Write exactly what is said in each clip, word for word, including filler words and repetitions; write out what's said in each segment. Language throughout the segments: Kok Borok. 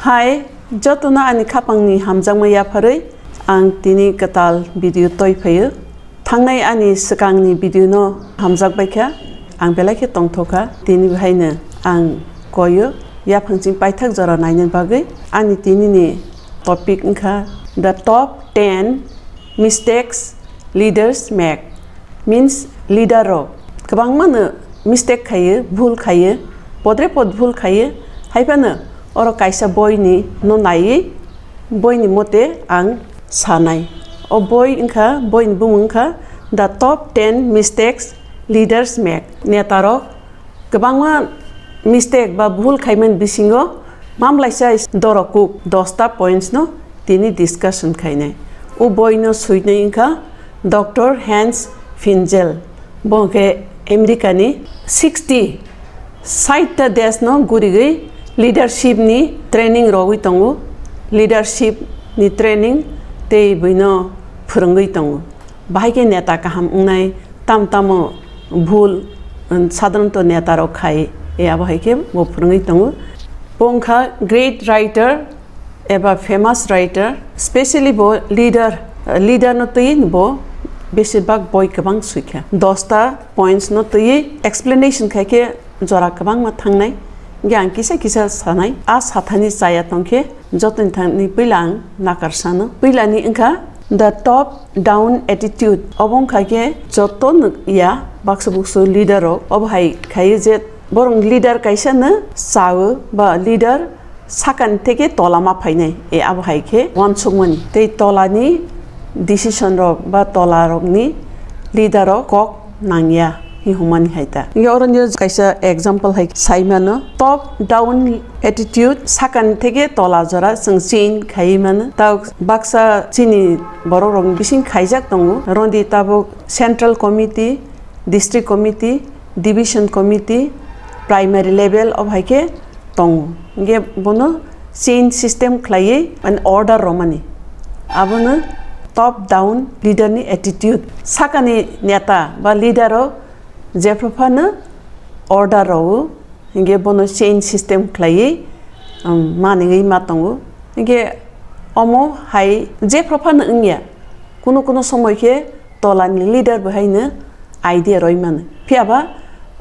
Hai, jotono ani khapangni hamjakma yapharwi ang tini kwtal video toi phaio. Thangnai ani swkangni video no hamjak baikha, ang belai khe tongthokha. Tini bahaino ang koio yaphang chini paithak jora naina bagwi. Ani tinini topic wngkha the top ten mistakes leaders make, means leader rok kwbangmano mistake khaio, bhul khaio, podre pod bhul khaio, haiphano oro kaisa boini no naiwi boini mote ang sanai. O boi wngkha, boini bumung wngkha The Top ten Mistakes Leaders Make. Netarok kwbangma mistake ba bhul khaimani bisingo mamlaisa dorok kuk dosta points no tini discussion khainai. O boino suinai wngkha Doctor Hans Finzel. Bo hwnkhe America ni sixty, sait ta desh no gurigwi leadership ni training rogwi tongo, leadership ni training tei buino phwrwngwi tongo. Bahai khe neta kaham wngnai, tam tamo bhul, um, sadharanto neta rok khai, e abo hai khe bo phwrwngwi tongo. Bo wngkha great writer eba famous writer, specially bo leader, uh, leader no twi bo besibak boi kwbang suikha. Dosta points no twi explanation khai khe jora kwbangma thangnai. Hingke ang kisa kisa sanai. A sathani chaya tongkhe jotoni thani puila ang nakar sano. Puilani wngkha the top down attitude. Obo wngkha khe joto nuk ya baksa buksu leader rok. Obo hai khaio je borok leader kaisa no chao ba leader sakani theke tola ma phainai, e abo hai khe uansukmani. Tei tolani decision rok ba tola rokni leader rok kok nangya hi hwnmani hai ta. Hingke oro ni kaisa example hai sai mano, top down attitude, sakani theke tola jora chwng chin khai mano. Ta baksa chini borok rok bising khaijak tongo, rondi tabuk central committee, district committee, division committee, primary level o hai khe tongo. Hingke bono chain system khlaiwi, mane, order romani. Abono top down leader ni attitude. Sakani neta ba leader o jephru phano order rowo, hingke bono chain system khlaiwi, um, maningwi ma tongo. Hingke omo hai jephru phano wngya. Kuno kuno somoi khe tolani leader bo haino idea roi mano. Phiya ba,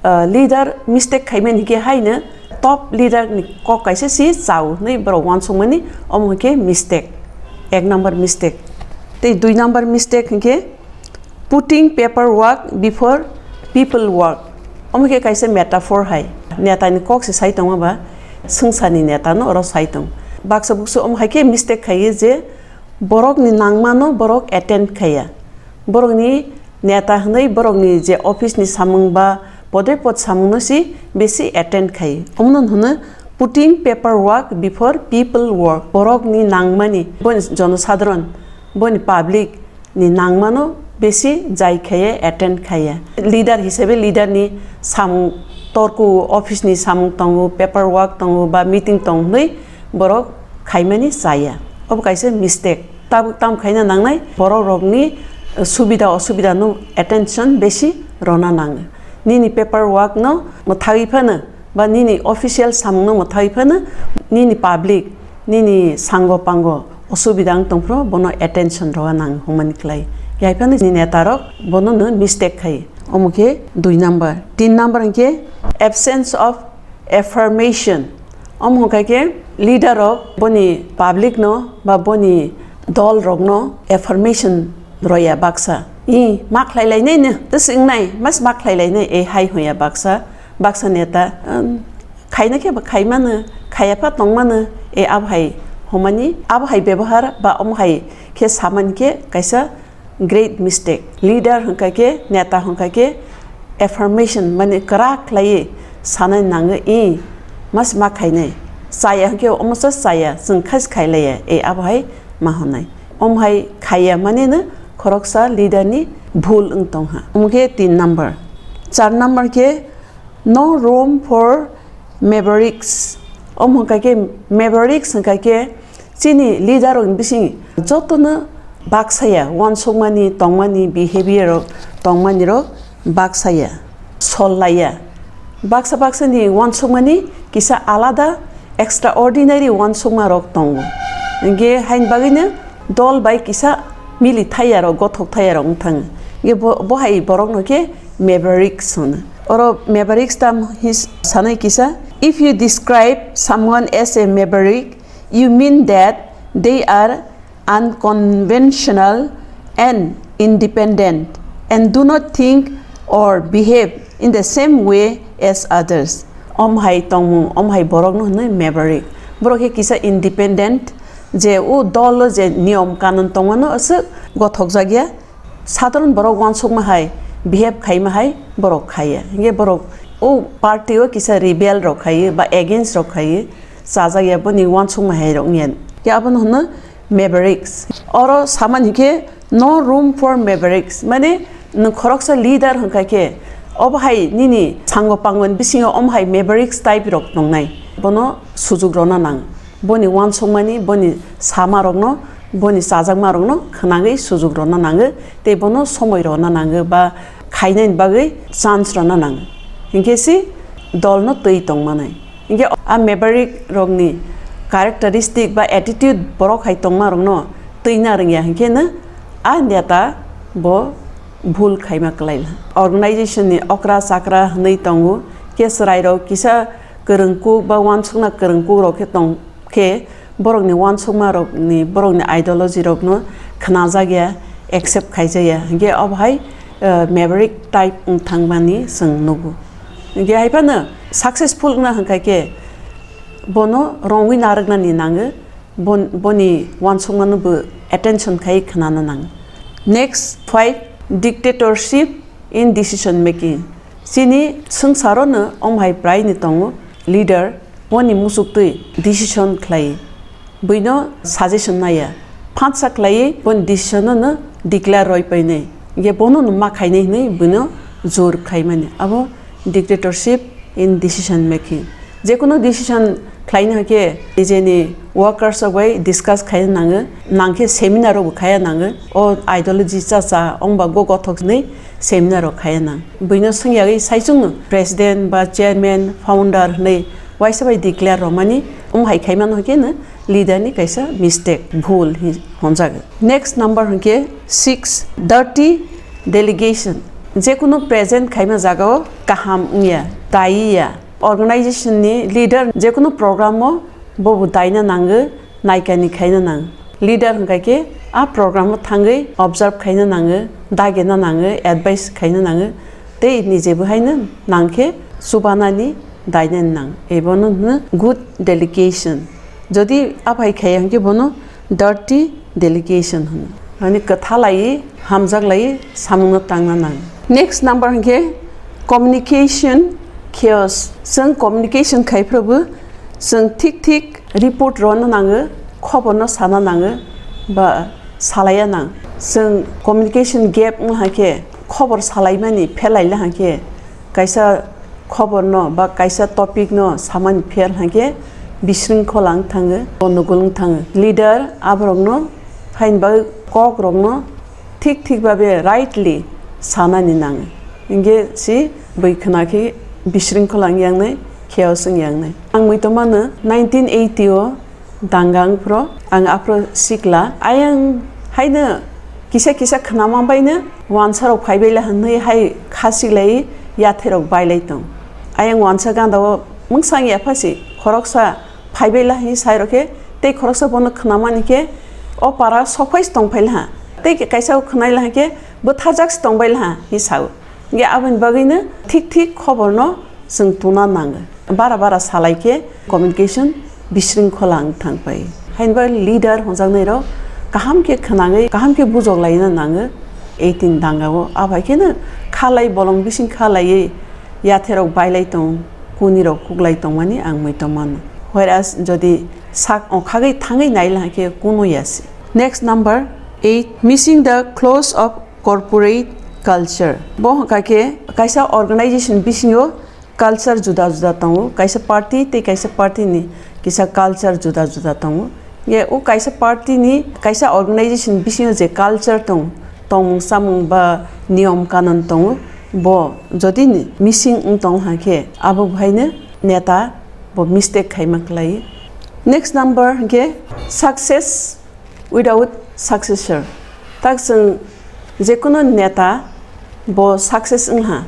ah, leader mistake khaimani hinkhe haino top leader ni kok kaisa si chao hinwi borok uansukmani, omo hinkhe mistake, ek number mistake. Tei dui number mistake hinkhe putting paperwork before people work. Omo khe kaisa metaphor hai. Neta ni kok se sai tongma ba, swngsa ni neta no oro sai tong. Baksa buksu omo hai khe mistake khaiyo je borok ni nangma no borok attend khaiya. Borok ni neta hinwi borok ni je office ni samung ba podre pod samung no si besi attend khai. Omo no hwno putting paperwork before people work. Borok ni nangmani, boni jonosadharon, boni public ni nangmano besi jai khaiye attend khaiye. Leader hisabe leader ni samung torku, office ni samung tongo, paperwork tongo ba meeting tong hinwi borok khaimani chaya. Obo kaisa mistake. Tabuk tam khaina nangnai, borok rokni, eh, subida osubida no attention besi rona nango. Nini paperwork no mwthagwi phano ba nini official samung no mwthagwi phano nini public, nini sango pango osubida wng tongphuru bono attention rona nang hwnmani khlai. Hai phano nini neta rok bono no mistake khai. Omo khe dui number. Tin number hwnkhe absence of affirmation. Omo hwnkha khe leader rok boni public no ba boni dol rok no affirmation roya baksa. I ma khlai lainai no, tei se wngnai, mas ma khlai lainai, e hai hoya baksa, baksa neta, um, khaina khe ba khai mano, khaya pha tong mano, e abo hai homani, abo hai bebohar ba omo hai khe samani khe kaisa great mistake. Leader hwnkha khe, neta hwnkha khe affirmation, mane kwrak khlaiwi sanai nango, i mas ma khainai. Chaya hwnkhe omo sa chaya, chwng khas khai laya, e abo hai ma hwnai. Omo hai khaiya mane no khoroksa leader ni bhul wng tongha. Omo khe tin number. Char number khe no room for mavericks. Omo hwnkha khe mavericks hwnkha khe chini leader rok ni bising jotono baksaya, uansukmani, tongmani, behavior rok, tongmani rok baksaya, sol laiya. Baksa baksa ni uansukmani kisa alada extraordinary uansukma rok tongo. Hingke hain bagwino dol bai kisa mili thaya rok, gothok thaya rok wng thango. Hingke bo, bo hai borok no khe mavericks hwno. Oro mavericks tam hi sanai kisa, if you describe someone as a maverick, you mean that they are unconventional and independent and do not think or behave in the same way as others. Om hai tongmung, om hai borok no hwnwi maverick. Borok khe kisa independent, je o dolo je niyom kanun tongmano aswk gothok jakya. Sadharon borok uansukma hai, behave khaima hai borok khaiya. Hingke borok o party o kisa rebel rok khaiyo ba against rok khaiyo, chajakya boni uansukma hai rok wngya. Ke abono hwnno mavericks. Oro samani hingke no room for mavericks. Mane nwng khoroksa leader hwnkha khe obo hai nini sango pangon bisingo om hai mavericks type rok tongnai. Bono sujuk rwna nang. Boni uansukmani, boni samarokno, boni chajakmarokno khwnagwi sujuk rwna nango, tei bono somoi rwna nango ba khainani bagwi chance rwna nango. Hinkhe se dolno twi tongmanai. Hinkhe a maverick rokni characteristic ba attitude borok hai tongmarokno twina rwngya hinkheno a neta bo bhul khaima kwlaila. Organization ni okra chakra hwnwi tongo, khe chwrairok kisa kwrwngkuk ba uansukna kwrwngkuk rok khe tong khe borokni uansukma rokni, borokni ideology rokno khwnajak ya, accept khaijak ya, hinkhe obo hai, eh, maverick type wng thangmani chwng nugo. Hinkhe hai phano successful wngna hwnkha khe bono rongwi narwknani nango, bon-, boni uansukmano bo attention khai khwnana nango. Next, five, dictatorship in decision making. Chini swngsarono om hai praini tongo leader, boni musuktwi decision khlai, buino suggestion naya, phansa khlaiwi boni decision no declare roi painai, hinkhe bono no ma khainai hinwi buino jor khlaimani, abo dictatorship in decision making. Jekunu decision khlaina hwnkhe nijeni workers rok bai discuss khaina nango, nangkhe seminar rokbo khaya nango, o ideology cha cha ongba go gothok hinwi seminar rok khaya nang. Buino swngyagwi saichung president ba chairman, founder hinwi waisa bai declare rwmani, omo hai khaimano hwnkhe no leader ni kaisa mistake, bhul hi honjago. Next number hwnkhe six, dirty delegation. Jekunu present khaima jagao kaham wngya, daiya. Organization ni leader jekunu program o bobo daina nango, naikani khaina nang. Leader hwnkha khe a program o thangwi observe khaina nango, dagena nango, advice khaina nango, tei nijebo haino nangkhe chubanani dainani nang. Ebono hwno good delegation. Jodi aphai khaiya hwnkhe bono dirty delegation hwno. Mane kwthalai, hamjaklai samungno tangna nang. Next number hwnkhe communication chaos. Chwng communication khaiphrubo chwng thik thik report rwna nango, khoborno sana nango, ba salaiya nang. Chwng communication gap wngkha khe, khobor salaimani pherlaila hwnkhe, kaisa khoborno ba kaisa topicno samani pher hwnkhe bisringkhola wng thango, gondogol wng thango. Leader aborokno haini bagwi kokrokno thik thik babe rightly sanani nango. Hinkhe si bui khna khe bisringkhola wng yangnai, chaos wng yangnai. Ang muitomano nineteen eighty o danga wngphro, ang aphro sikla. Ayang haino kisa kisa khnama baino wansarok phaibaila hwnwi hai kha siklai yathairok bailai tong. Ayang wansa gandao mungsang yaphasi khoroksa phaibaila hi sairokhe, tei khoroksa bono khnamani khe o para sokphai tongphaila ha. Tei kaisa khnaila khe bwtharjak tongbaila ha hi sao. Hinkhe aboni bagwino thik thik khoborno chwng tuna nango. Bara bara salai khe communication bisringkhola wng thang pai. Hainba leader hwnjaknai rok kaham khe khwnagwi, kaham khe bujok laina nango. Eighteen dangao abai kheno khalai bolong bising khalaiwi yatherok bailai tong, kunirok kuklai tongmani ang muitomano. Whereas jodi sak okhagwi thangwi naila khe kuno yasi. Next number eight, missing the close of corporate culture. Bo hwnkha khe kaisa organization bisingo culture juda juda tongo, kaisa party tei kaisa party ni kisa culture juda juda tongo. Ye o kaisa party ni, kaisa organization bisingo je culture tong, tongmung samung ba niyom kanon tongo, bo jodi ni missing wng tong ha khe abo bhaino neta bo mistake khaima khlai. Next number hwnkhe success without successor. Tak chwng jekuno neta bo success wngha,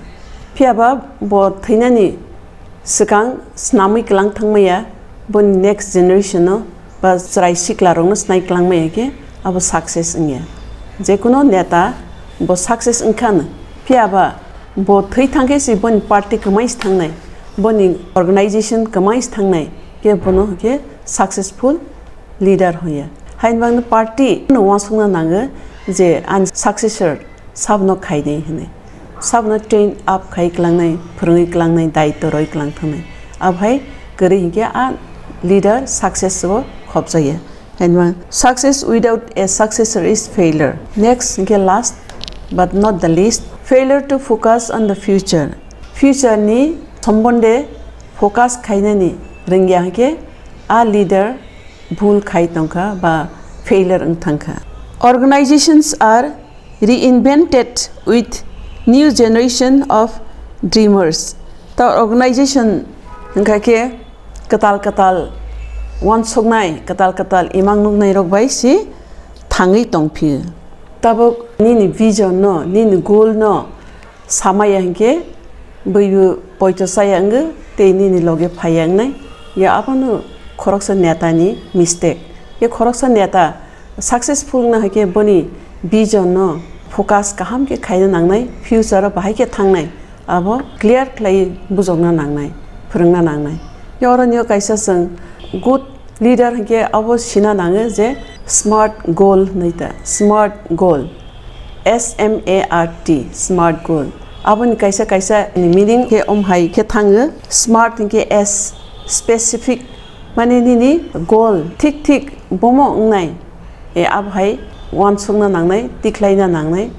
phiyaba bo thwinani swkang snamwi kwlang thangmaya, boni next generation no ba chwrai sikla rokno snai kwlangmaya khe abo success wngya. Jekuno neta bo success wngkhano, phiyaba bo thwi thangkhe se boni party kwmai se thangnai, boni organization kwmai se thangnai, khe bono hwnkhe successful leader hoya. Haini bagwi party no uansukna nango je ani successor sabno khainai hinwi. Sabno train up khai klangnai, phwrwngwi klangnai, daitw roi klang thangnai. Abohai kwrwi hinkhe a leader success o khopjaya. Haini bagwi success without a successor is failure. Next hinkhe last but not the least, failure to focus on the future. Future ni sombonde focus khainani rwngya hinkhe a leader bhul khai tongkha ba failure wng thangkha. Organizations are reinvented with new generation of dreamers. Ta organization wngkha khe kwtal kwtal uansuknai, kwtal kwtal imang nuknai rok bai si thangwi tongphio. Tabuk nini vision no, nini goal no samaya hinkhe bwibw poito chaya wngw tei nini loge phaiya wngnai. Ya abono khoroksa neta ni mistake. Ya khoroksa neta successful wngna hai khe boni vision no focus kaham khe khaina nangnai, future o bahai khe thangnai, abo clear khlai bujokna nangnai, phwrwngna nangnai. Ya oroni o kaisa chwng good leader hinkhe abo sina nango je smart goal hinwi ta, smart goal, S M A R T, smart goal. Aboni kaisa kaisa ni meaning khe om hai khe thango, smart hinkhe S, specific, mane nini goal thik thik bomo wngnai, e abo hai uansukna nangnai, tikhlaina nangnai.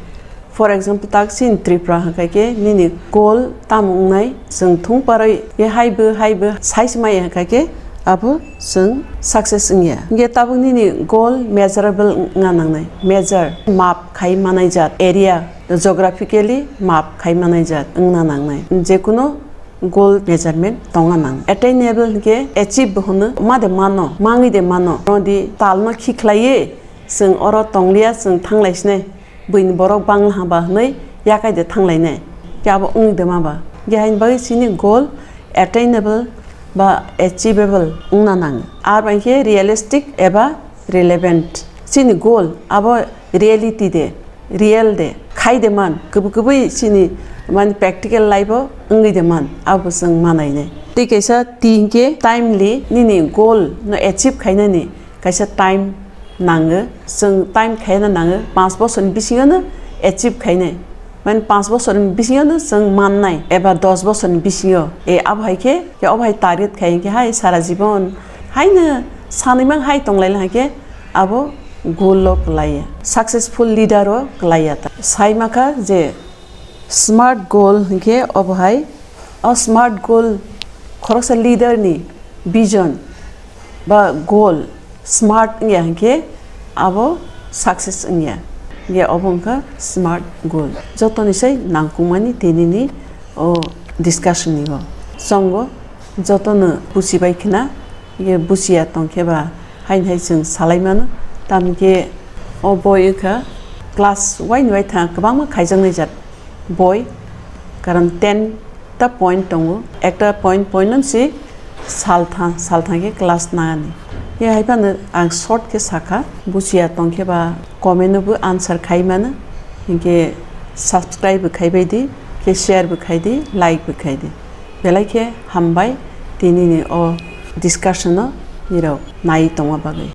For example, tak chini Tripura hwnkha khe nini goal tamo wngnai, chwng thung parwi ye haibo haibo sai se maya hwnkha khe abo chwng success wngya. Hinkhe tabuk nini goal measurable wngna nangnai, measure, map khai manai jat, area, geographically map khai manai jat wngna nangnai. Jekuno goal measurement tongna nang. Attainable hinkhe achieve bo hwno, ma de mano, mangwi de mano. Nodi talno khikhlaiwi chwng oro tongliya, chwng thanglai sinai, buini borok bangla haba hwnwi yakai de thanglainai. Khe abo wngwi de ma ba? Khe haini bagwi chini goal attainable ba achievable wngna nang. Ar bai khe realistic eba relevant. Chini goal abo reality de, real de, khai de man, kwbwi kwbwi chini, mane, practical life o wngwi de man, abo chwng manai nai. Tei kaisa T hinkhe timely, nini goal no achieve khainani kaisa time nango, chwng time khaina nango, panch bosorni bisingo no achieve khainai. Mane, panch bosorni bisingo no chwng mannai, eba dos bosorni bisingo, e, abo hai khe, khe abo hai target khai hinkhe hai sara jibon haino sanwi mang hai tonglaila hai khe, abo goal o kwlaiya, successful leader o kwlaiya ta. Sai makha je smart goal hinkhe obo hai, o smart goal khoroksa leader ni vision ba goal smart wngya hinkhe abo success wngya, hinkhe obo wngkha smart goal. Jotoni sai nangkukmani tinini o discussion ni o chongo. Jotono buchibai khna, ye buchiya tongkhe ba haini hai chwng salai mano. Tamkhe o boi wngkha class uaini uaithang kwbangma khaijaknai jat boi, karon ten ta point tongo, ekta point point no se salthang salthang khe class nangani. Ye hai phano ang short khe sakha, buchiya tongkhe ba comment no bo answer khai mano, hinkhe subscribe bo khaibai di, khe share bo khai di, like bo khai di. Belai khe hambai tinini o discussion no nirok nai tongma bagwi.